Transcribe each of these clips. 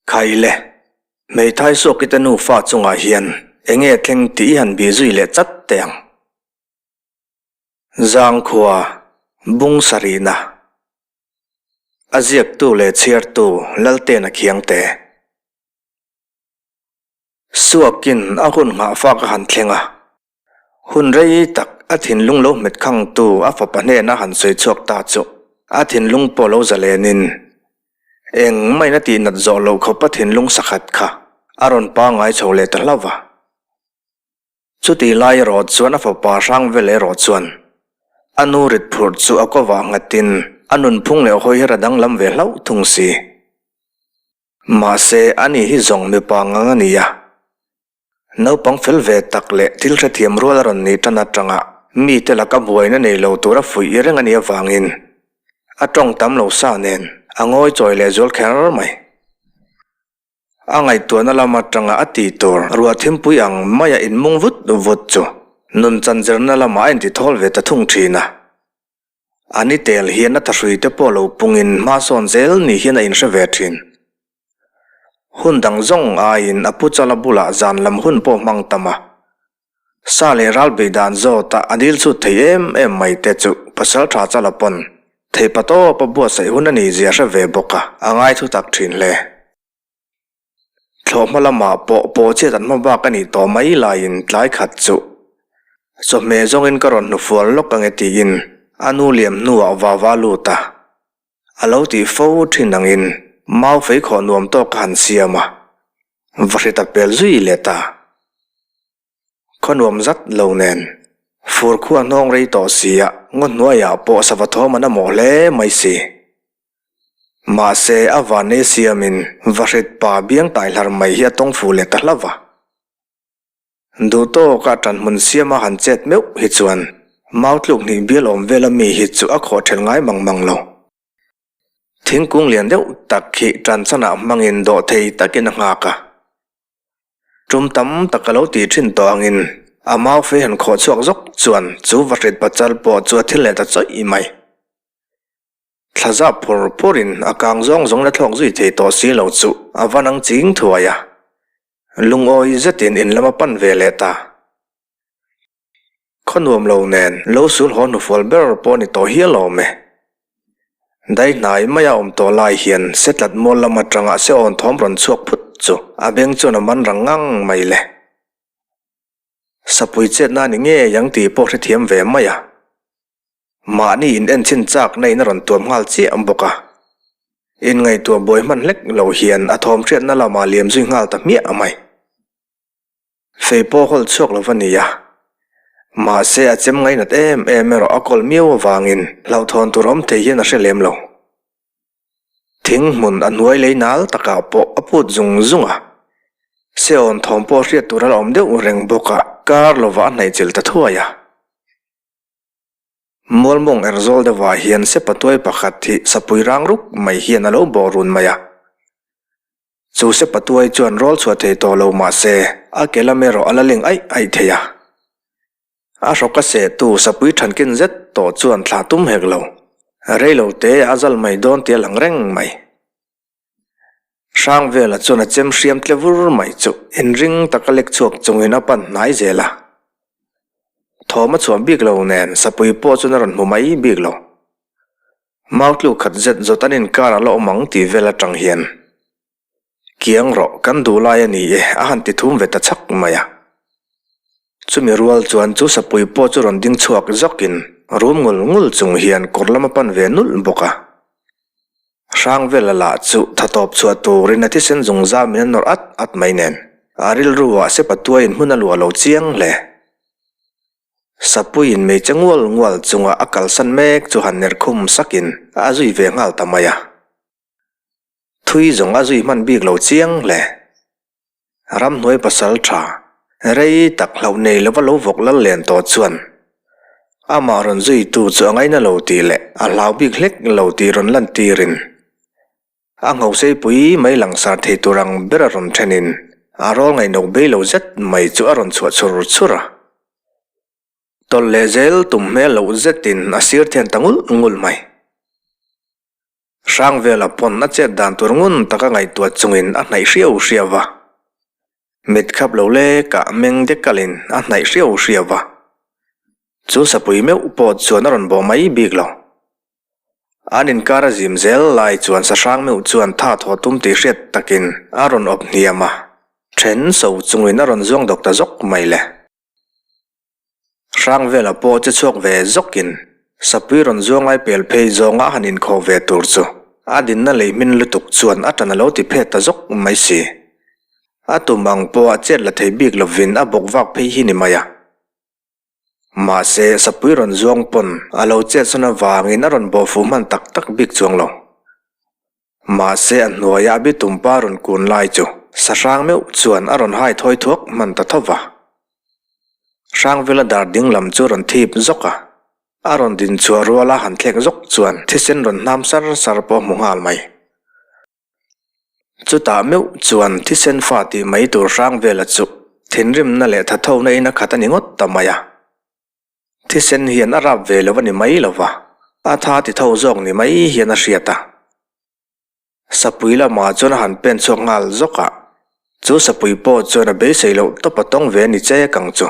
Khaile, hmeithai suakite nufa chungah hian enge thleng tih i han bih zui leh chat teh ang. Zangkhua, Bung sarihna. A ziaktu leh chhiartu Laltena Khiangte. Suakin a hun nghahfak a han thleng a. Hun rei tak a thinlung lo hmet khangtu a fapa hnena han sawi chhuak ta chu a thinlung pawh lo zalenin eng main a tihnat zawh loh khawp a thinlung sakhat kha a rawn pangngai chho leh ta hlauh va. Chutih lai erawh chuan a fapa hrang vel erawh chuan a nu rit phurh chu a kawvah nghatin a nunphung leh hawi her a danglam ve hlauh thung si. Mahse ani hi zawng mipa ngang a ni a. Naupang fel ve tak leh thil hrethiam rual a rawn nih tan atanga mite laka buaina nei lo tura fuih reng a nih avangin a tawng tam lo sa nen a ngawi chawi leh zual kher mai. A ngaihtuahna lam atanga a tih tur ruah thimpui ang maia inmung vut vut chu nun chanzirna lamah a intithawl ve ta thung thin a. A ni tel hian a thahrui te pawh lo pungin hma sawn zel ni hian a inhre ve thin. Hun dang zawng aiin a pu chala bulah zan lam hun pawh hmang tam a. Sa leh ral bei dan zawta a dil chhut thei em em mai te chu pasal tha chala pawn thei pa tawp a buatsaih hun a ni zia hre ve bawk a, a ngai thu tak thin hle. Thlawhhma lamah pawh pawh chiat an hma bak a nih tawh mai laiin tlai khat chu chawhmeh zawngin ka rawn hnufual lawk ange tiin a nu liam hnuah vava lut a. A lo tih fo thin angin mau fei khawh nuam tawk ka han siam a, va hri ta pel zui leh ta. Khaw nuam zat lo nen, fur khua hnawng rei tawh si a, ngaw hnuaiah pawh sava thawm an amawh hle mai si. Mahse, a vanei siamin va hrit pa biang tai hlar mai hi a tawng fuh leh ta hlauh va. Duh tawka ṭan hmun siama han chet meuh hi chuan mau tluk hnih bial awm vela mi hi chu a khawh ṭhelh ngai mang mang lo. Thingkung lian deuh tak hi ṭan chanah hmangin dawh thei takin a nghak a. Ṭum tam tak a lo tih ṭhin tawh angin a mau fei han khawh chhuak zawk chuan chu vahrit pachal pawh chu a thil leh ta chawih mai. Thla zap phur phurin a kang zawng zawng la thlawk zui thei tawh si lo chu a va nang ching thuai a. Lungawi zetin in lam a pan ve leh ta. Khaw nuam lo nen lo sul haw hnufual ber pawh ni tawh hial awm e. Dai hnai maia awm tawh lai hian Setlat mual lam atanga se awn thawm rawn chhuak phut chu a beng chuan a man rang ngang mai le. Sapui chetna ni ngei ang tih pawh hrethiam ve mai a. Mahni in enchhin chak na in a rawn tuam nghal chiah bawk a. In ngaihtuah buai hman hlek lo hian a thawm hriatna lamah liam zui nghal ta hmiah mai. Fei pawh hawl chhuak lo va ni a. Mahse a chem ngainat em em erawh a kawl miau avangin hlauhthawn tur awm thei hian a hre lem lo. Thing hmun a hnuai lei nal takah pawh a put zung zung a. Seawn thawm pawh hriat tur a la awm deuh reng bawk a, kar lovah a hnaihchilh ta thuai a. Mualmawng erzawl deuhah hian sepatuai pakhat hi sapui rang ruk mai hian a lo bawh run mai a. Chu sepatuai chuan rawl chhuah thei tawh lo mah se, a ke lam erawh a la leng aih aih thei a. A hrawk a sehtu sapui thankin zet tawh chuan thlah tum hek lo. Rei lo te a zal mai dawn tih a lang reng mai. Hrangvela chuan a chem hriam tle vur mai chu inring taka lek chhuak chungin a pan hnai zel a. Thawm a chhuah bik lo nen sapui pawh chuan a rawn hmu mai bik lo. Mau tluk khat zet zawt an inkar a la awm ang tih vel atang hian Kiang rawh, kan duh lai a ni e a han ti thum ve ta chhak mai a. Chumi rual chuan chu sapui pawh chu rawn ding chhuak zawkin rum ngul ngul chung hian kawr lam a pan ve nulh bawk a. Hrangvela lah chu tha tawp chhuah turin a thisen zung zamin a nawrh at at mai nen a rilru ah sepa tuaiin hmun a luah lo chiang hle. Sapuiin hmeichhe ngual ngual chunga a kalsan mek chu han ner khum sakin a zui ve nghal ta mai a. Thui zawng a zui hman bik lo chiang hle. Ramhnuai pasal tha, rei tak hlauh nei lova lo vawk lal len tawh chuan amah rawn zuitu chu a ngaina lo tih leh a hlau bik hlek lo tih rawn lantirin a nghoseipui mai langsar thei tur ang ber a rawn thenin a rawl ngaihno bei lo zet mai chu a rawn chhuah chur chur a. Tawlh leh zel tum hmel loh zetin a sir thian ta ngulh ngulh mai. Hrangvela pawn a chet dan tur ngun taka ngaihtuah chungin a hnaih hriau hriau va. Mit khap lo lekah meng dekalin a hnaih hriau hriau va. Chu sapui meuh pawh chuan a rawn bawh mai bik lo. An inkar a zim zel lai chuan sahrang meuh chuan tha thaw tum tih hriat takin a rawn awp hniam a, then so chungin a rawn zuang dawk ta zawk mai le. Hrang vela pawh che chhuak ve zawkin sapui rawn zuang lai pel phei zawnga han inkhawh ve tur chu a dinna lei hmin lutuk chuan a tan a lo ti phet ta zawk mai si. A tum ang pawh a chet la thei bik lovin a bawk vak phei hi ni mai a. Mahse, sapui rawn zuang pawn a lo chetsawn avangin a rawn bawh fuh hman tak tak bik chuang lo. Mahse, a hnuaia a bitum pa rawn kun lai chu sahrang meuh chuan a rawn hai thawi thuak hman ta tho va. Hrangvela dar ding lam chu rawn thip zawk a, a rawn din chhuah ruala han thlek zawk chuan thisen rawn hnam sar sar pawh a hmu nghal mai. Chutah meuh chuan thisen fa tih mai tur hrang vela chu thinrimna leh thathona in a khat a ni ngawt ta mai a. Thisen hian a rap ve lo a ni mai lo va, a tha ti tho zawk ni mai hian a hriat a. Sapui lamah chuan a han pen chhuak nghal zawk a, chu sapui pawh chuan a beisei loh tawp a tawng ve a ni chek ang chu.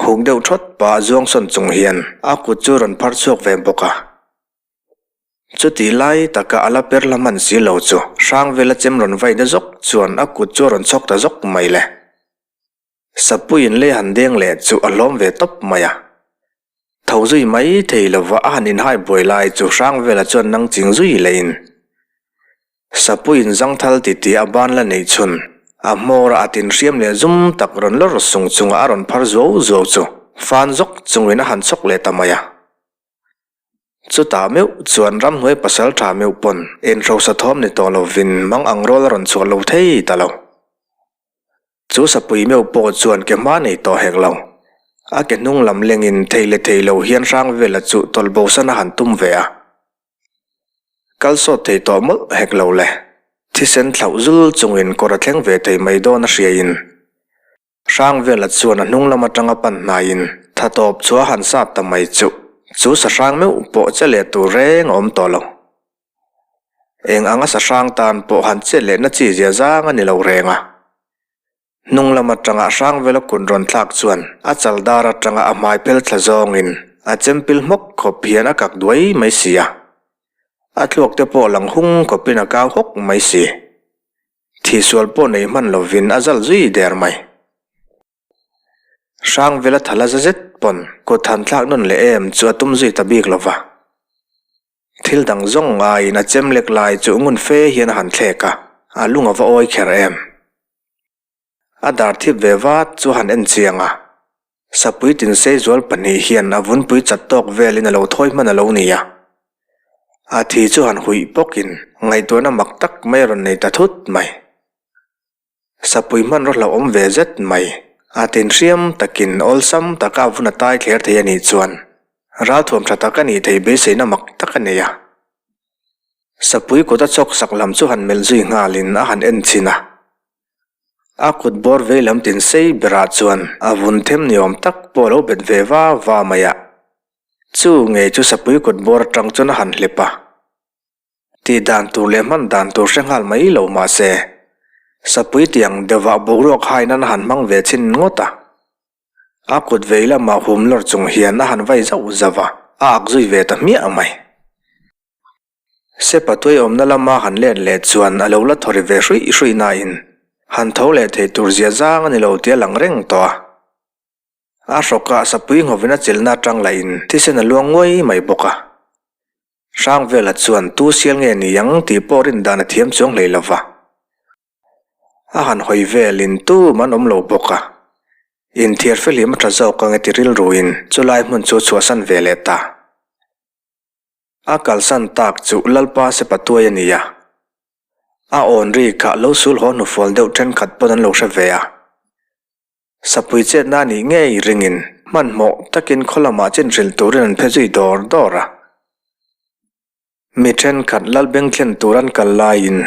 Huk deuh thawt pah zuang sawn chung hian a kut chu rawn phar chhuak ve bawk a. Chutih lai taka a la per la hman si lo chu Hrangvela chem rawn vai na zawk chuan a kut chu a rawn chhawk ta zawk mai le. Sapuiin lei han deng leh chu a hlawm ve tawp mai a. Tho zui mai thei lova a han inhai buai lai chu Hrangvela chuan nang ching zui lehin Sapuiin zangthal titi a ban la neih chhun a hmawr a a tin hriam leh zum tak rawn lawr sung chunga a rawn phar zuau zuau chu fan zawk chungin a han chhawk leh ta mai a. Chutah meuh chuan ramhnuai pasal tha meuh pawn inhrosa thawm ni tawh lovin mang ang rawl a rawn chhuah lo thei ta lo. Chu sapui meuh pawh chuan ke hma nei tawh hek lo. A ke hnung lam lengin thei leh thei lo hian hrang vela chu tawlh bosan a han tum ve a. Kal sawt thei tawh mawlh hek lo le. Thisen thlauh zul chungin kawr a thleng ve thei mai dawn a hriain. Hrangvela chuan a hnung lam atanga pan hnaiin tha tawp chu a han sat ta mai chu chu sahrang meuh pawh che leh tur reng a awm tawh lo. Eng anga sahrang tan pawh han chet lehna chi zia zang a ni lo reng a. Hnung lam atanga Hrangvela kut rawn thlak chuan a chal dar atanga a hmai phel thla zawngin a chempil hmawk khawp hian a kak duai mai si a. A thluak te pawh lang hung khawpin a kau hawk mai si. Thisual pawh nei hman lovin a zal zui der mai. Hrangvela thala za zet pawn kut han thlak nawn leh em chu a tum zui ta bik lova. Thil dang zawng ngaiin a chem lek lai chu ngun fe hian a han thlek a, a lung a va awi kher em. A dar thip ve vat chu a han en chiang a. Sapui tinsei zual pahnih hian a vunpui chat tawk velin a lo thawi hman a lo ni a. A thi chu han huih bawkin ngaihtuahna mak tak mai a rawn nei ta thut mai. Sapui hmanraw hlauhawm ve zet mai, a tinhriam takin awlsam taka a vun a tai thler thei a nih chuan ralthuam tha tak a nih theih beiseina mak tak a nei a. Sapui kut a chawk sak lam chu han melh zui nghalin a han en chhin a. A kut bawr vei lam tin sei berah chuan a vun them ni awm tak pawh a lo bet ve va va mai a. Chu ngei chu sapui kut bawr atang chuan a han hlep a. Tih dan tur leh hman dan tur hre nghal mai lo mah se, sapui tiang deuhah boruak hai nan a han hmang ve chhin ngawt a. A kut vei lamah hum lawr chung hian a han vai zauh zauh a, a ak zui ve ta hmiah mai. Sepa tuai awmna lama han let leh chuan a lo la thaw ri ve hruih hruih nain han tho leh thei tur zia zang a ni lo tih a lang reng tawh a. A hrawkah sapui nghovin a chilhna atang lahin thisen a luang nguai mai bawk a. Hrangvela chuan tu sial nge ni ang tih pawh rin dan a thiam chuang hlei lo va. A han hawi velin tum an awm lo bawk a. Inthiar fehlim a tha zawk ang e ti rilruin chulai hmun chu chhuahsan ve leh ta. A kalsan tak chu Lalpa Sepa tuai a ni a. A awn ri kha lo sul haw hnufual deuh thenkhat pawn an lo hre ve a. Sapui chetna nih ngei ringin hmanhmawh takin khaw lamah chin hrilh turin an phe zui dawr dawr a. Mi thenkhat Lal beng thlen tur an kal laiin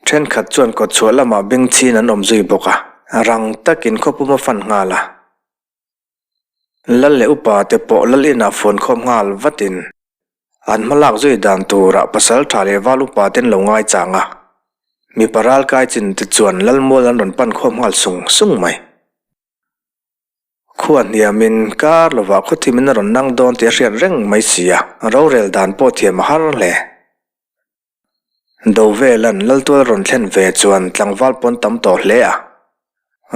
thenkhat chuan kawtchhuah lamah beng chhin an awm zui bawk a, rang takin khawpum a fan nghal a. Lal leh upa te pawh Lal inah fuan khawm nghal vatin. An hmalak zui dan turah pasaltha leh val upa ten lo ngaichang a, mipa ralkai chin te chuan Lalmual an rawn pan khawm nghal sung sung mai. Khua hniamin kar lovah khawthimin a rawn nang dawn tih a hriat reng mai si a, rorel dan pawh thiam a har hle. Dovelan Laltual rawn thlen ve chuan tlangval pawn tam tawh hle a,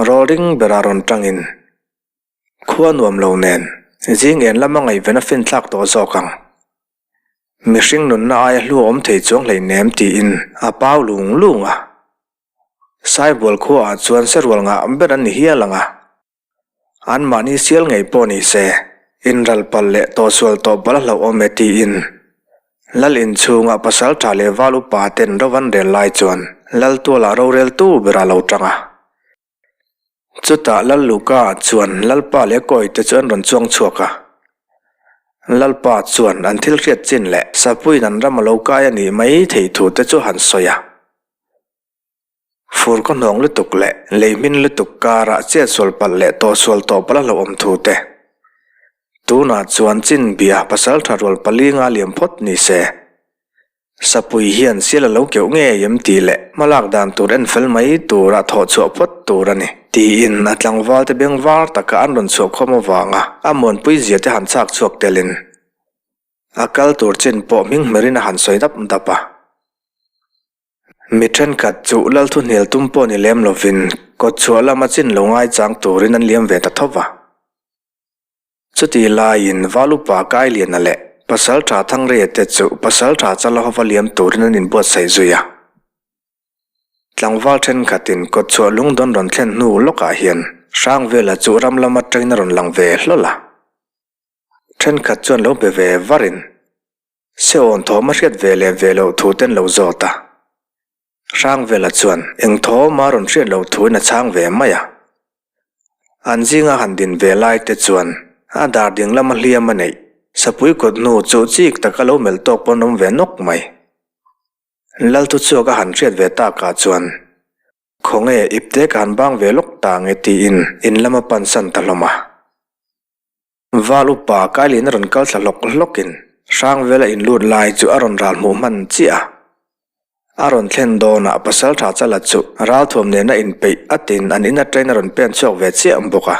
rawlring berah rawn tangin khua nuam lo nen zing en lama ngaihven a finthlak tawh zawk ang. Mihring nunna aia hlu a awm thei chuang hleinem tiin a pau lung lung a. Saibual khuaah chuan serual ngah ber an ni hial ang a. Anmahni sial ngei pawh ni se, inral pal leh tawhsual tawh bal a hlauhawm e tiin Lal inchhunga pasal tha leh val upa ten ro an rel lai chuan Lal tualah roreltu ber a lo tang a. Chutah Lal Luka chuan Lalpa leh Kawite chu an rawn chuang chhuak a. Lalpa chuan an thil hriat chin leh Sapuiin an ram a lo kai a nih mai theih thu te chu han sawi a. Fur ka hnawng lutuk leh lei hmin lutuk karah chet sual palh leh tawh sual tawh palh a hlauhawm thu te. Tunah chuan chin bia pasal tha rual palinga liam phawt ni se. Sapui hian sial a lo keuh ngei em tih leh hmalak dan tur en fel mai tura thawh chhuah phawt tur a ni. Tiin a tlangval te beng var taka an rawn chhuah khawm avanga a muanpui zia te han chak chhuak telin a kal tur chin pawh hming hmerin a han sawi dap dap a. Mi thenkhat chu Lalthu hnial tum pawh ni lem lovin kawtchhuah lama chin lo ngaichang turin an liam ve ta tho va. Chutih laiin Valupa Kailiana leh Pasaltha Thangreia te chu Pasaltha Chalahova liam turin an inbuatsaih zui a. Tlangval thenkhatin kawtchhuah lungdawn rawn thlen hnu lawkah hian Hrangvela chu ram lam atangin a rawn lang ve hlawl a. Thenkhat chuan lo be ve varin Seawn thawm a hriat ve leh ve loh thu ten lo zawt a. Hrangvela chuan eng thawm a rawn hriat loh thuin a chhang ve mai a. An zinga han din ve lai te chuan a dar ding lama hliam a neih sapui kut hnu chu chik taka lo melh tawk pawn awm ve nawk mai. Lalthuchhuak a han hriat ve takah chuan Khawnge ipte ka han bang ve lawk ta nge tiin in lama pansan ta hlawm a. Val upa Kailin a rawn kal thla hlawk hlawkin Hrangvela in lut lai chu a rawn ral hmuh hman chiah a. A rawn thlen dawnah Pasaltha Chala chu ralthuam nena inpeih atin an in atangin a rawn pen chhuak ve chiah bawk a.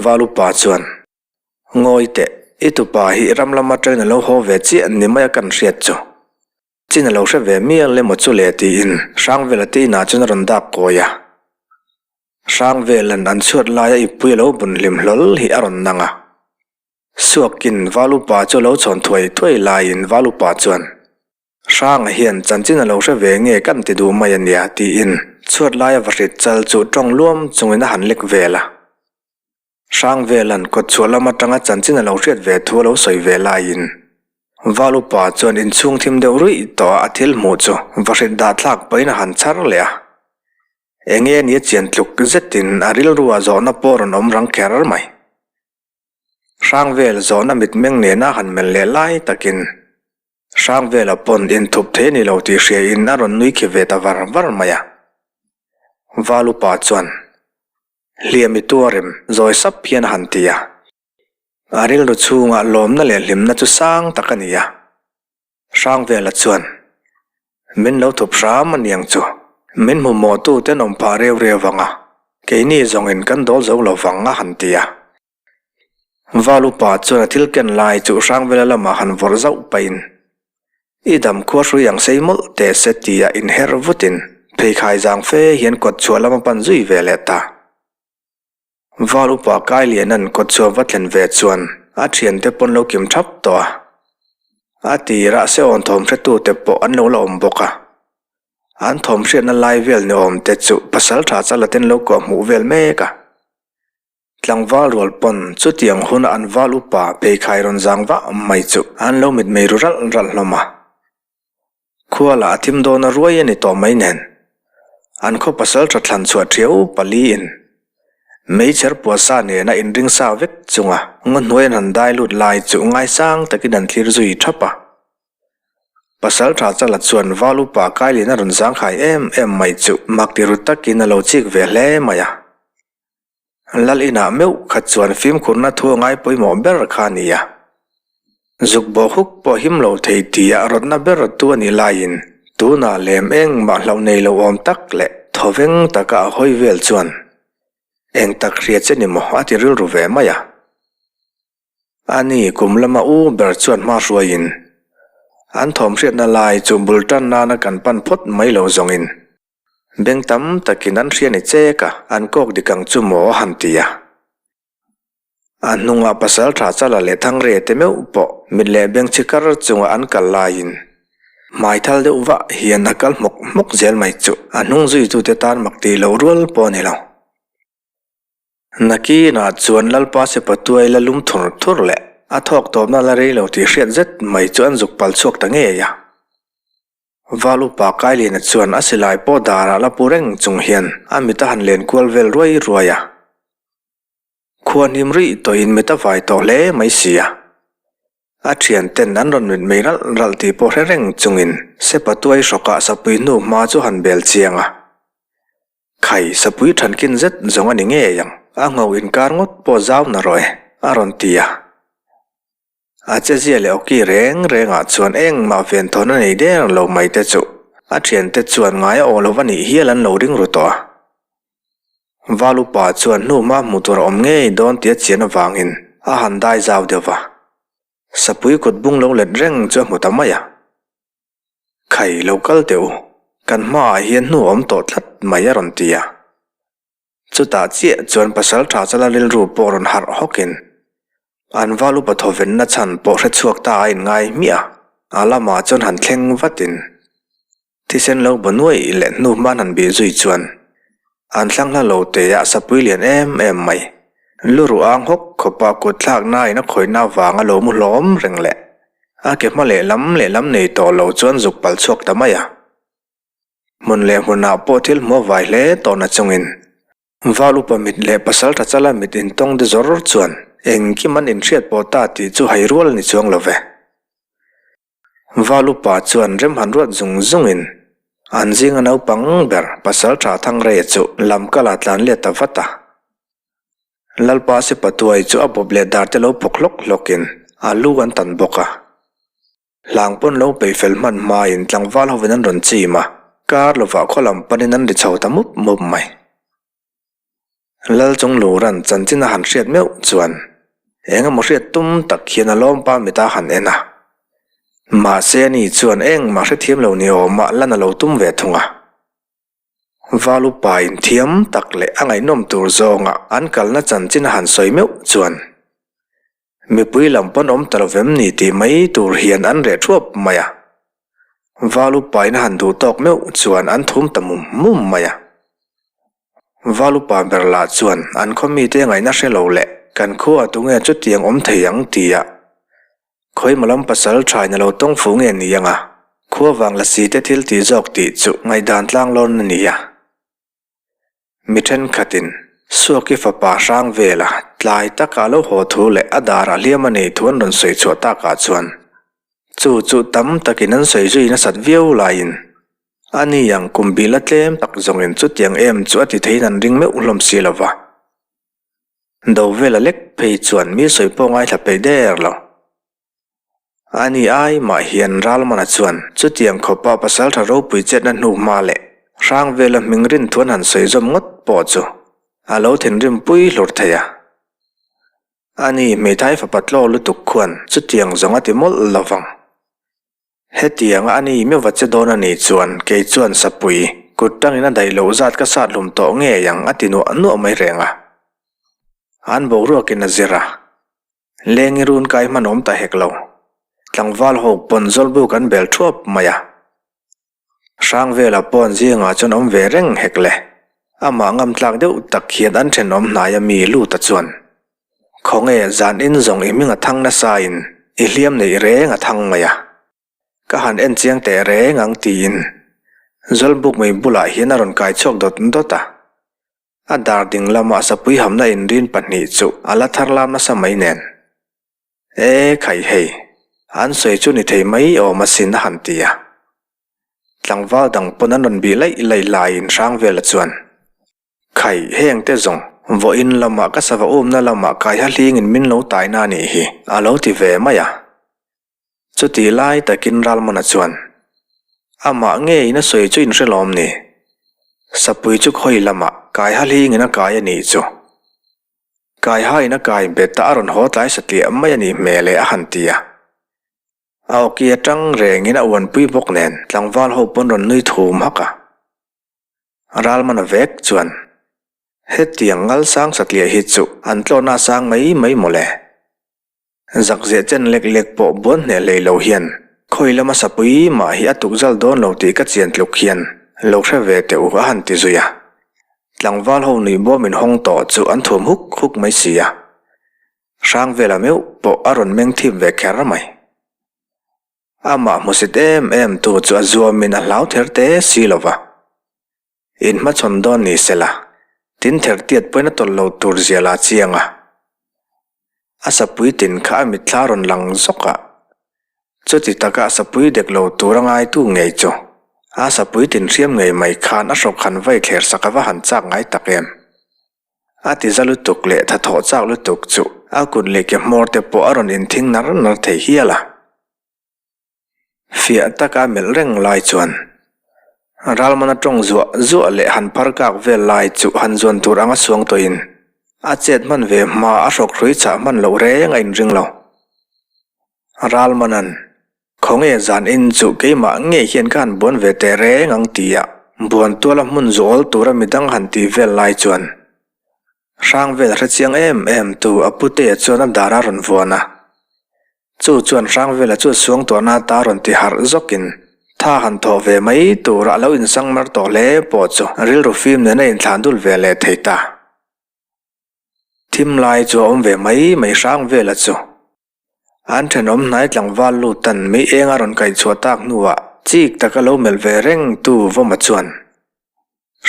Val upa chuan, Ngawi teh, i tupa hi ram lam atangin a lo haw ve chiah ni mai a kan hriat chu. Chin a lo hre ve mial emaw chu le tiin Hrangvela te inah chuan a rawn dak kawi a. Hrangvela'n an chhuat laia ipui a lo bun hlim hlawl hi a rawn nang a. Suakin Valupa chu a lo chhawn thuai thuai laiin Valupa chuan, Hranga hian chanchin a lo hre ve nge kan ti duh mai a nia tiin chhuat laia vahrit chal chu tawng luam chungin a han lek vel a. Hrangvela'n kawtchhuah lam atanga chanchin a lo hriat ve thu a lo sawi ve laiin Val upa chuan inchhung thim deuh ruih tawh a a thil hmuh chu vahrit dah thlak pahin a han chhar leh a. Enge nia chian tluk zetin a rilru ah zawhna pawh rawn awm rang kher mai. Hrangvel zawhna mitmeng nena han melh leh lai takin Hrangvela pawn inthup thei a ni lo tih hria in a rawn nui khi ve ta var var mai a. Val upa chuan Hliam i tuarim zawi sap hian a han ti a. A rilru chhungah lawmna leh hlimna chu sang tak a ni a. Hrangvela chuan, Min lo thup hram a niang chu. Min hmu mawhtu ten awm phah reu reu vang a, keini zawngin kan dawl zo lo vang a han ti a. Val upa chuan a thil ken lai chu Hrangvela lamah han vawrh zauh pahin, I dam khua hrui ang sei mawlh teh se tia inher vutin pheikhai zang fe hian kawtchhuah lam a pan zui ve leh ta. Val upa Kailiana'n kawtchhuah va thlen ve chuan a thiante pawn lo kim thap tawh a. A tirah seawn thawm hretute pawh an lo la awm bawk a. An thawm hriatna lai vel ni awm te chu pasaltha chalaten lo kuah hmuh vel mek a. Tlangval rual pawn chutiang huna an val upa pheikhai rawn zang vah mai chu an lo mitmei ru ralh ralh hlawm a. Khua lah a thim dawn a ruai a ni tawh mai nen. An khaw pasal tha thlan chhuah thiau paliin meichher puasa nena inring sa vek chunga ngaw hnuai an han dai lut lai chu ngaisang takin an thlir zui thap a. Pasal tha chala chuan val upa Kailin a rawn zangkhai em em mai chu mak ti ru takin a lo chik ve hle mai a. Lal inah meuh khat chuan fimkhurna thu a ngai pawimawh ber kha a ni a. Zuk bawh huk pawh him lo thei tia rawtna ber tu a nih laiin tunah lem engmah hlauh nei lo awm tak leh thawveng taka a hawi vel chuan eng tak hria che ni maw a ti rilru ve mai a. Ani kum lama u ber chuan hma hruaiin an thawm hriatna lai chu bul tan nana kan pan phawt mai lo zawngin beng tam takin an hria ni chek a, an kawk dik ang chu maw a han ti a. A hnungah pasal tha chala leh thangre te meuh pawh mit leh beng chhi kar chunga an kal laiin hmai thal deuh vah hian a kal hmawk hmawk zel mai chu a hnung zuitute tan mak tih loh rual pawh a ni lo. Nakinah chuan Lalpa Sepa tuai la lum thur thur leh a thawk tawpna la rei lo tih hriat zet mai chu an zuk pal chhuak ta ngei a. Val upa Kailiana chuan a silai pawh darah la pu reng chung hian a mit a han len kual vel ruai ruai a. Khua hnim rih tawhin mit a vai tawh hle mai si a. A thianten an rawn mit mei ralh ralh tih pawh hre reng chungin Sepa tuai hrawkah sapui hnu hma chu han bel chiang a. Khai, sapui thankin zet zawng a ni ngei ang, a ngho inkar ngawt pawh zau na rawh e, a rawn ti a. A chezia leh awki reng rengah chuan engmah venthawn a nei der lo mai te chu a thiante chuan ngai a aw lo va nih hial an lo ring ru tawh a. Val upa chuan hnu hma hmuh tur a awm ngei dawn tih a chian avangin a han dai zau deuh va. Sapui kut bung lo let reng chu a hmu ta mai a. Khai lo kal teh u, kan hmaah hian hnu awm tawh tlat mai a rawn ti a. Chutah chiah chuan pasal tha chala rilru pawh rawn harh hawkin an val upa thawvenna chhan pawh hre chhuak ta a inngai hmiah a, a lamah chuan han thleng vatin thisen lo bu nuaih leh hnu hman han bih zui chuan An thlang hla lo te a sapui lian em em mai. Lu ruh ang hawk khawpa kut thlak nain a khawihna avanga lo mu hlawm reng leh a ke hma lehlam lehlam nei tawh lo chuan zuk pal chhuak ta mai a. Hmun leh hmunah pawh thil hmuh vai hle tawh na chungin Val upa mit leh pasal tha chala mit intawng de zawr chuan engkim an inhriat pawh ta tih chu hai rual a ni chuang lo ve. Val upa chuan rem han ruat zung zungin an zinga naupang ber pasal tha Thangreia chu lam kala tlan let ta vat a. Lalpa Sipatuai chu a bawp leh dar te lo phawk hlawk hlawkin a lu an tan bawk a. Hlang pawn lo peih fel hman hmain tlangval hovin an rawn chim a, kar lovah khaw lam panin an ri chho ta mup mup mai. Lal chung Luran chanchin a han hriat meuh chuan eng emaw hriat tum tak hian a lawmpa mit a han en a. Mahse ani chuan engmah hrethiam lo ni awmah lan a lo tum ve thung a. Val upa in thiam tak leh a ngaihnawm tur zawnga an kalna chanchin a han sawi meuh chuan Mipui lam pawn awm ta lovem ni tih mai tur hian an reh thuap mai a. Val upain a han duh tawk meuh chuan an thum ta mum mum mai a. Val upa ber lah chuan an khaw mite ngaihna hre lo leh kan khua tunge chutiang awm thei ang tia Khawima lam pasal thain a lo tawng fu nge ni ang a, khua vang la si te thil tih zawk tih chu ngaihdan tlang lawn a ni a. Mi thenkhatin Suaki fapa hrang vela tlai taka lo haw thu leh a darah hliam a nei thu an rawn sawi chhuah takah chuan chu chu tam takin an sawi zui nasat viau laiin a ni ang kum bila tlem tak zawngin chutiang em chu a ti theiin an ring meuh hlawm si lova. Do vela lek phei chuan mi sawi pawh ngaithla peih der lo. Ani ai mah hian Ralmana chuan chutiang khawpa pasaltha ropui chetna hnu hma leh hrang vela hming rin thuan han sawi zawm ngawt pawh chu a lo thinrim pui hlur thei a. Ani hmeithai fapa tlaw lutuk khuan chutiang zawng a ti mawlh lo vang. Hetianga ani meuva che dawn a nih chuan kei chuan sapui kut tangin a daih loh zat ka sat hlum tawh ngei ang a ti nuah nuah mai reng a. An boruakin a zir a. Lengi run kai hman awm ta hek lo. Tlangval ho pawn zawlbuk an bel thuap mai a. Hrangvela pawn zingah chuan awm ve reng hek le. Amah ngam tlak deuh tak hian an thenawm hnaia mi lut a chuan. Khawnge zan in zawng i hming a thang nasa in i hliam neih reng a thang mai a. Ka han en chiang teh reng ang tiin zawlbuk mei bulah hian a rawn kai chhuak dawt dawt a. A dar ding lama sapui hamna inrin pahnih chu a la thar lam nasa mai nen. E khai hei, an sawi chu ni thei mai awm asin a han ti a. Tlangval dang pawn an rawn bih laih laih laiin Hrangvela chuan, Khai, heng te zawng, vawiin lamah ka sava umna lamah kaiha hlingin min lo taina a nih hi, a lo ti ve mai a. Chutih lai takin Ralmana chuan, Amah ngeiin a sawi chu in hre lawm ni? Sapui chu khawi lamah kai halhingin a kai a nih chu. Kai hain a kai bet a, a rawn haw tlai satliah mai a nih hmel e a han ti a. A awki atang rengin a uanpui bawk nen tlangval ho pawn rawn nui thum hak a. Ralmana vek chuan, Hetiang ngal sang satliah hi chu an tlawhna a sang mai mai mawle. Zakzeh chen lek lek pawh buan hneh hlei lo hian khawi lama sapui mah hi a tuk zal dawn lo tih ka chian tluk hian lo hre ve teh u a han ti zui a. Tlangval ho nuih bawm in hawng tawh chu an thuam huk huk mai si a. Hrang vela meuh pawh a rawn meng thip ve kher mai. Amah hmusit em em tu chu a zuamin a hlau ther te si lo va. Inhmachhawn dawn ni sela, tin thertiat pawhin a tawlh lo tur zia la chiang a. A sapui tin kha a mitthla rawn lang zawk a. Chuti taka a sapui dek lo tur a ngaitu ngei chu, a sapui tin hriam ngei mai khan a hrawk han vai thler sak a va han chak ngai tak em. A ti za lutuk leh tha thawh chak lutuk chu a kut leh ke hmawr te pawh a rawn inthing nar nar thei hial a. Fiah taka melh reng lai chuan Ralmana tawng zuah zuah leh han phar kak vel lai chu han zuan tur anga suang tawhin a chet hman ve hma a hrawk hrui chah hman loh reng a inring lo. Ralmanan, Khawnge zan in chu keimah ngei hian ka han buan ve teh reng ang tia buan tuala hmun zuawl tura midang han ti vel lai chuan hrang vel hrechiang em em tu a putea chuan a dar a rawn vuan a. Chu chuan Hrangvela chu suangtuahna ata rawn ti harh zawkin tha han thawh ve mai tura a lo insang mar tawh hle pawh chu rilru fim nen a inthlan dul ve leh thei ta. Thim lai chu a awm ve mai mai Hrangvela chu. An thenawm hnai tlangval lutan mei eng a rawn kaihchhuah tak hnuah chik taka lo melh ve reng tu Vawma chuan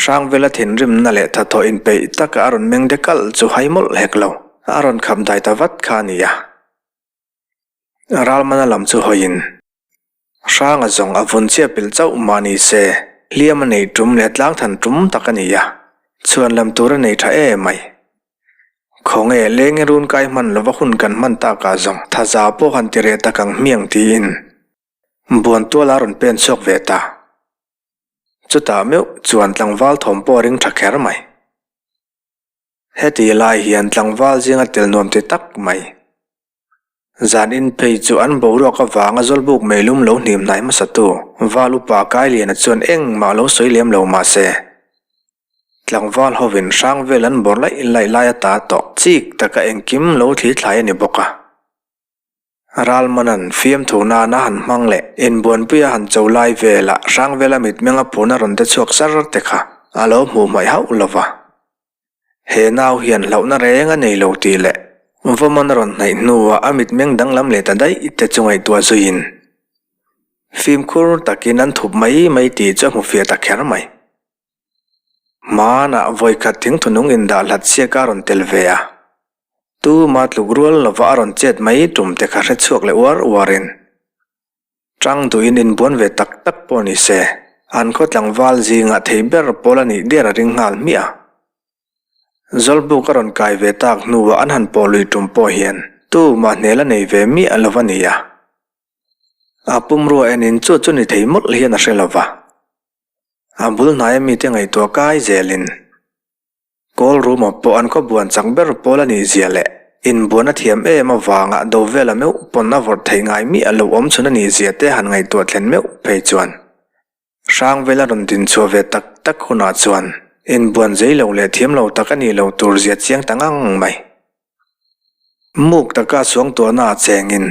Hrangvela thinrimna leh thathawh inpeih taka a rawn meng de kalh chu hai mawlh hek lo, a rawn khap dai ta vat kha a ni a. Ralmana lam chu hawiin Hranga zawng a vun chiah pilh chauh mah ni se, hliam a neih tum leh tlangthan tum tak a ni a, chhuan lam tur a nei tha em mai. Khawnge leng run kai hman lova hun kan hman takah zawng thaza pawh han ti reh tak ang hmiang tiin Buantuala a rawn pen chhuak ve ta. Chutah meuh chuan tlangval thawm pawh a ring tha kher mai. Heti lai hian tlangval zinga tel nuam ti tak mai. Zan in phei chu an boruak avanga zawlbuk meilum lo hnim hnai hmasatu Val upa Kailiana chuan engmah lo sawi lem lo mah se, tlangval hovin hrang vel an bawr laih laih lai ata tawh chik taka engkim lo thli thlai a ni bawk a. Ralmanan fiamthu nana han hmang leh inbuanpuia han cho lai velah hrang vela mitmenga phurna rawn te chhuak sar te kha a lo hmuh hmaih hauh lo va. He nau hian hlauhna reng a nei lo tih leh Vawman a rawn hnaih hnuah a mitmeng danglam leh ta daih te chu ngaihtuah zuiin fimkhur takin an thup mai mai tih chu a hmu fiah ta kher mai. Hmanah vawikhat thingthunung indah hlat siak a rawn tel ve a, tuma tluk rual lova a rawn chet mai tum te kha hre chhuak leh uar uarin Chang duhin inbuan ve tak tak pawh ni se, an khaw tlangval zingah thei ber pawl a nih der a ring nghal hmiah a. Zawlbuk a rawn kai ve tak hnuah an han pawh lui tum pawh hian tumah hnel a nei ve miah lo a ni a. A pumrua enin chu chu ni thei mawlh hian a hre lo va. A bul hnaia mite ngaihtuah kai zelin. Kawl ruma pawh an khaw buan chak ber pawl a nih zia leh inbuan a thiam em avanga do vela meuh pawn a vawrh theih ngai miah lo awm chhun a nih zia te han ngaihtuah thlen meuh phei chuan hrang vela rawn din chhuah ve tak tak hunah chuan inbuan zei lo leh thiam lo tak a nih lo tur zia chiang ta ngang mai. Muk taka suangtuahna ah chengin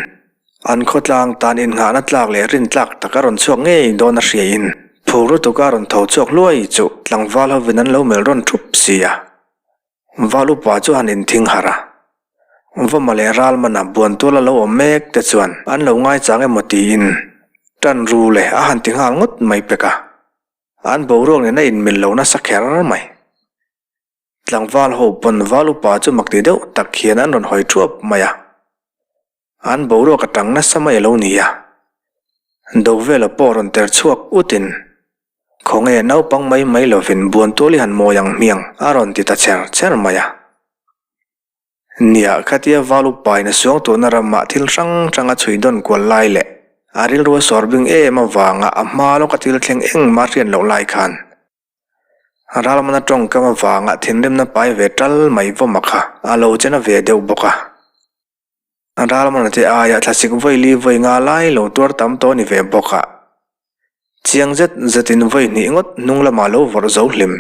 an khawtlang tan innghahna tlak leh rintlak tak a rawn chhuak ngei dawn a hriain phur lutuka rawn tho chhuak hluai chu tlangval hovin an lo melh rawn thup si a. Val upa chu han inthing harh a. Vawma leh Ralmana buantual a lo awm mek te chuan an lo ngaichang emaw tiin tan ru leh a han ti nghal ngawt mai pek a. An boruak nen a inmil lo nasa kher mai. Tlangval ho pawn val upa chu mak ti deuh tak hian an rawn hawi thuap mai a. An boruak a tang nasa mai a lo ni a. Dovela pawh rawn ter chhuak utin, Khawnge naupang mai mai lovin buantual i han mawi ang hmiang a rawn ti ta cher cher mai a. Nia, khatia val upa in a suangtuahna ramah thil hrang hrang a chhui dawn kual lai leh. A rilru a sawr bing em avanga a hma lawka thil thleng engmah hriat loh lai khan Ralmana tawngkam avanga thinrimna pai ve tal mai vawma kha a lo chena ve deuh bawk a. Ralmana te aia thlasik vawi li vawi nga lai lo tuar tam tawh a ni ve bawk a. Chiang zet zetin vawi hnih ngawt hnung lamah lo vawrh zo hlim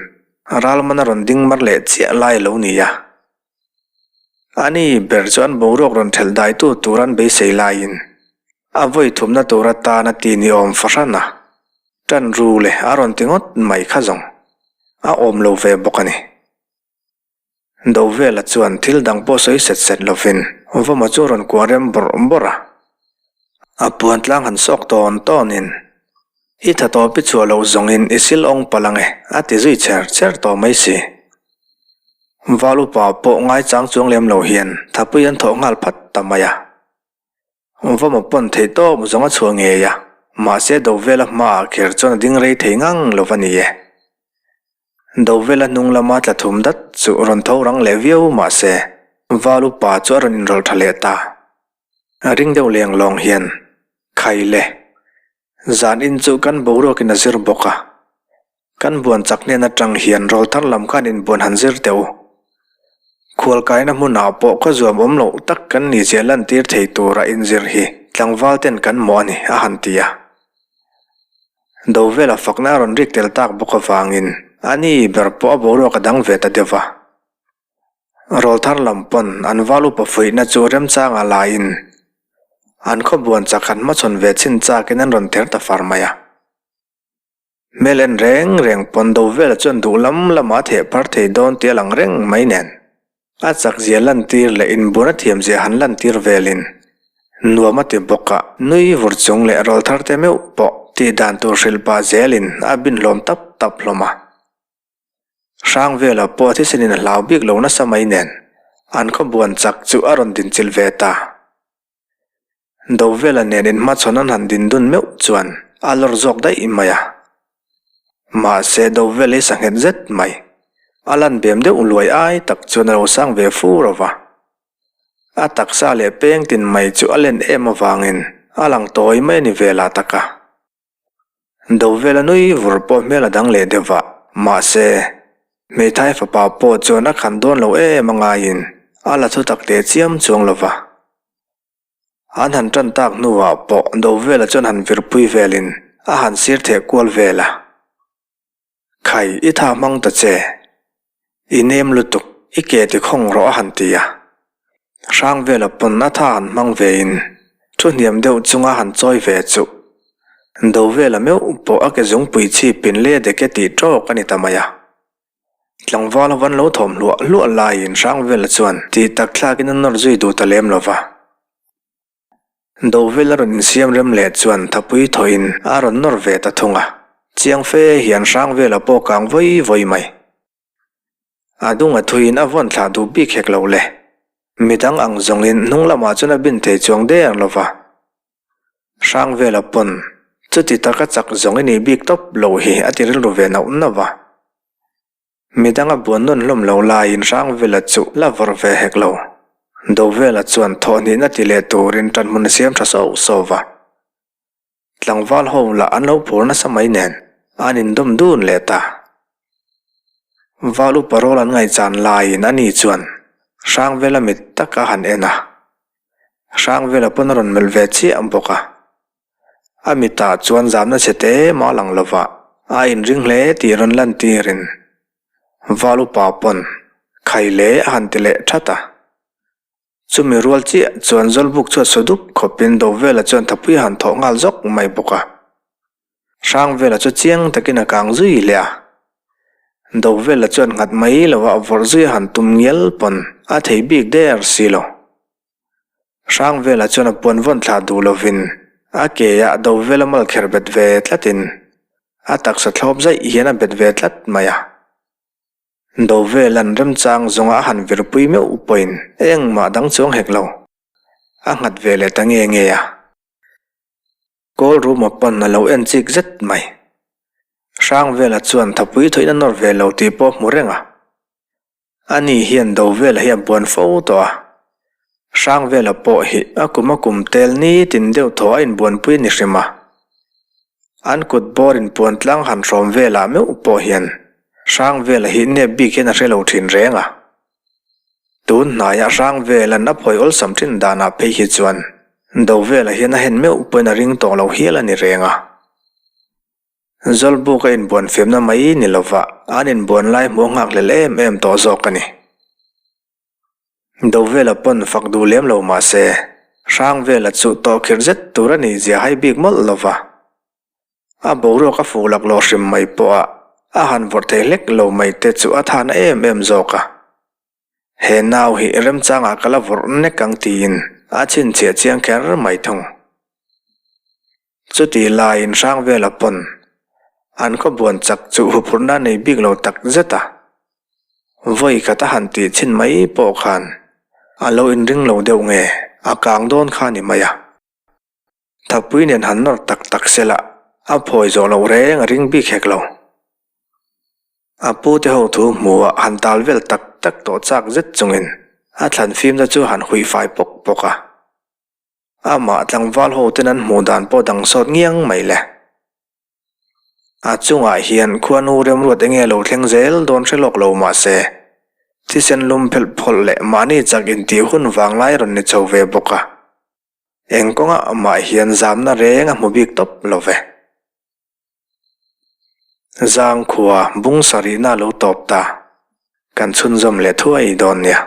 Ralmana rawn ding mar leh chiah lai a lo ni a. Ani ber chu an boruak rawn thelh daitu tur an beisei laiin a vawi thumna tur atan a ti ni awm fahran a, tan ru leh a rawn ti ngawt mai kha zawng a awm lo ve bawk a ni. Dovela chuan thil dang pawh sawi set set lovin Vawma chu a rawn kuah rem bawrh bawrh a, a puan tlang han sawk tawn tawnin I tha tawp i chhuah loh zawngin i sil awng palh ang e a ti zui cher cher tawh mai si. Val upa pawh ngaichang chuang lem lo hian thapui an thawh nghal phat ta mai a. Vawma pawn theih tawp zawng a chhuah ngei a, mahse Dovela hmaah kher chuan a ding rei thei ngang lo va ni e. Dovela hnung lama tla thum dat chu rawn tho rang leh viau mahse Val upa chu a rawn inrawlh tha leh ta. A ring deuh leng lawng hian, Khai le, zan in chu kan boruakin a zir bawk a, kan buan chak hnen atang hian rawl thar lam khan inbuan han zir teh u. Khualkaina hmunah pawh khaw zuam awm loh tak kan ni zia lantir thei tura inzir hi tlangval ten kan mawh a ni, a han ti a. Dovela fakna a rawn rik tel tak bawk avangin ani ber pawh a boruak a dang ve ta deuh va. Rawlthar lam pawn an val upa fuihna chu remchangah laiin an khawbuan chak han hmachhawn ve chin chakin an rawn ther ta far mai a. Hmel en reng reng pawn do velah chuan duh lam lamah a theh phar thei dawn tih a lang reng mai nen a chakzia lantir leh inbuan a thiamzia han lantir velin nuam a ti bawk a, nui vur chung leh rawlthar te meuh pawh tih dan tur hrilh pah zelin a bin hlawm tap tap hlawm a. Hrang velah pawh thisenin a hlau bik lo nasa mai nen an khawbuan chak chu a rawn dinchilh ve ta. Dovela nen inhmachhawn an han din dun meuh chuan a lawr zawk daih mai a. Mahse Dovela hi sanghet zet mai, a lan bem deuh luai ai tak chuan a lo sang ve fur ova. A taksa leh peng tin mai chu a len em avangin a lang tawi mai a ni velah tak a. Dovela nui vur pawh hmel a dang leh deuh a, mahse, hmeithai fapa pawh chuan a khan dawn lo em a ngaiin a la thu tak teh chiam chuang lo va. An han tan tak hnuah pawh Dovela chuan han virpui velin a han sir theh kual vel a. Khai, i tha hmang ta che. I nem lutuk, i ke ti khawng rawh a han ti a. Hrangvela pawn a tha han hmang vein thu hniam deuh chunga han chawi ve chuh. Dovela meuh pawh a ke zungpui chhipin le dek e tih tawk a ni ta mai a. Tlangval ho an lo thawm hluah hluah laiin Hrangvela chuan tih tak thlakin a nawr zui duh ta lem lo va. Dovela rawn insiam rem leh chuan thapui thawhin a rawn nawr ve ta thung a, chiang fe hian Hrangvela pawh kang vawi vawi mai. A dung a thuiin a vawn thlah duh bik hek lo le. Midang ang zawngin hnung lamah chuan a bin thei chuang der lo va. Hrangvela pawn chuti taka chak zawng i nih bik tawp lo hi a ti rilru ve nauh nauh va. Midang a buan nawn hlawm lo laiin Hrangvela chu la vawrh ve hek lo. Dovela chuan thawhhnihna ti leh turin ṭanhmun a siam ṭha sauh sauh va. Tlangval ho lah an lo phur nasa mai nen an indawm dun leh ta. Val upa rawl an ngaihchan laiin ani chuan Hrangvela mit tak a han en a. Hrangvela pawn a rawn melh ve chiah bawk a. A mitah chuan zamna chhe te mah lang lova a inring hle tih rawn lantirin Val upa pawn khai le a han ti leh that a. Chumi rual chiah chuan Zawlbuk chu a saw dup khawpin Dovela chuan thapui a han thawh nghal zawk mai bawk a. Hrangvela chu chiang takin a kang zui leh a. Dovela chuan nghat mai lova a vawrh zui a han tum ngial pawn a thei bik der si lo. Hrangvela chuan a puan vawn thlah duh lovin a ke ah Dovela mal kher bet ve tlatin a taksa thlawp zaih hian a bet ve tlat mai a. Dovela'n remchang zawnga a han virpui meuh pawhin engmah dang chuang hek lo. A nghat ve leh ta nge nge a. Kawl ruma pawn a lo en chik zet mai. Hrangvela chuan thapui thawih a nawr ve lo tih pawh a hmu reng a. Ani hian do vel hi a buan fo tawh a. Hrangvela pawh hi a kum a kum tel nitin deuh thaw a inbuanpui ni hrim a. An kut bawr inpuan tlang han hrawm velah meuh pawh hian Hrangvela hi nep bik hian a hre lo thin reng a. Tun hnaiah Hrangvela'n a phawi awlsam thin danah phei hi chuan Dovela hian a hen meuh pawhin a ring tawh lo hial a ni reng a. Zawlbuk a inbuan fiamna mai ni lova an inbuan lai hmuh a nghakhlel em em tawh zawk a ni. Dovela pawn fak duh lem lo mah se, Hrangvela chu tawhkhirh zet tur a nih zia hai bik mawlh lova. A boruak a fuh laklawh hrim mai pawh a, a han vawrh thei hlek lo mai te chu a thahna em em zawk a. He nau hi remchangah ka la vawrh nek ang tiin a chhinchhiah chiang kher mai thung. Chuti laiin Hrangvela pawn an khaw buan chak chu huphurhna nei bik lo tak zet a. Vawi khat a han tih chhin mai pawh khan a lo inring lo deuh nge a kang dawn kha ni mai a. Thapui nen han nawr tak tak sela a phawi zawh loh reng a ring bik hek lo. A pu te ho thu hmuhah han tal vel tak tak tawh chak zet chungin a thlan fimna chu han huih fai pawk pawk a. Amah tlangval ho ten an hmuh dan pawh dang sawt ngiang mai le. A chungah hian khuanu remruat enge lo thleng zel dawn hre lawk lo mah se, thisen lum phelh phawlh leh mahni chak intih hun vanglai rawn ni chho ve bawk a. Eng kawngah mah hian zamna reng a hmu bik tawp lo ve. Zangkhua bung sarihna lo tawp ta, kan chhunzawm leh thuai dawn nia.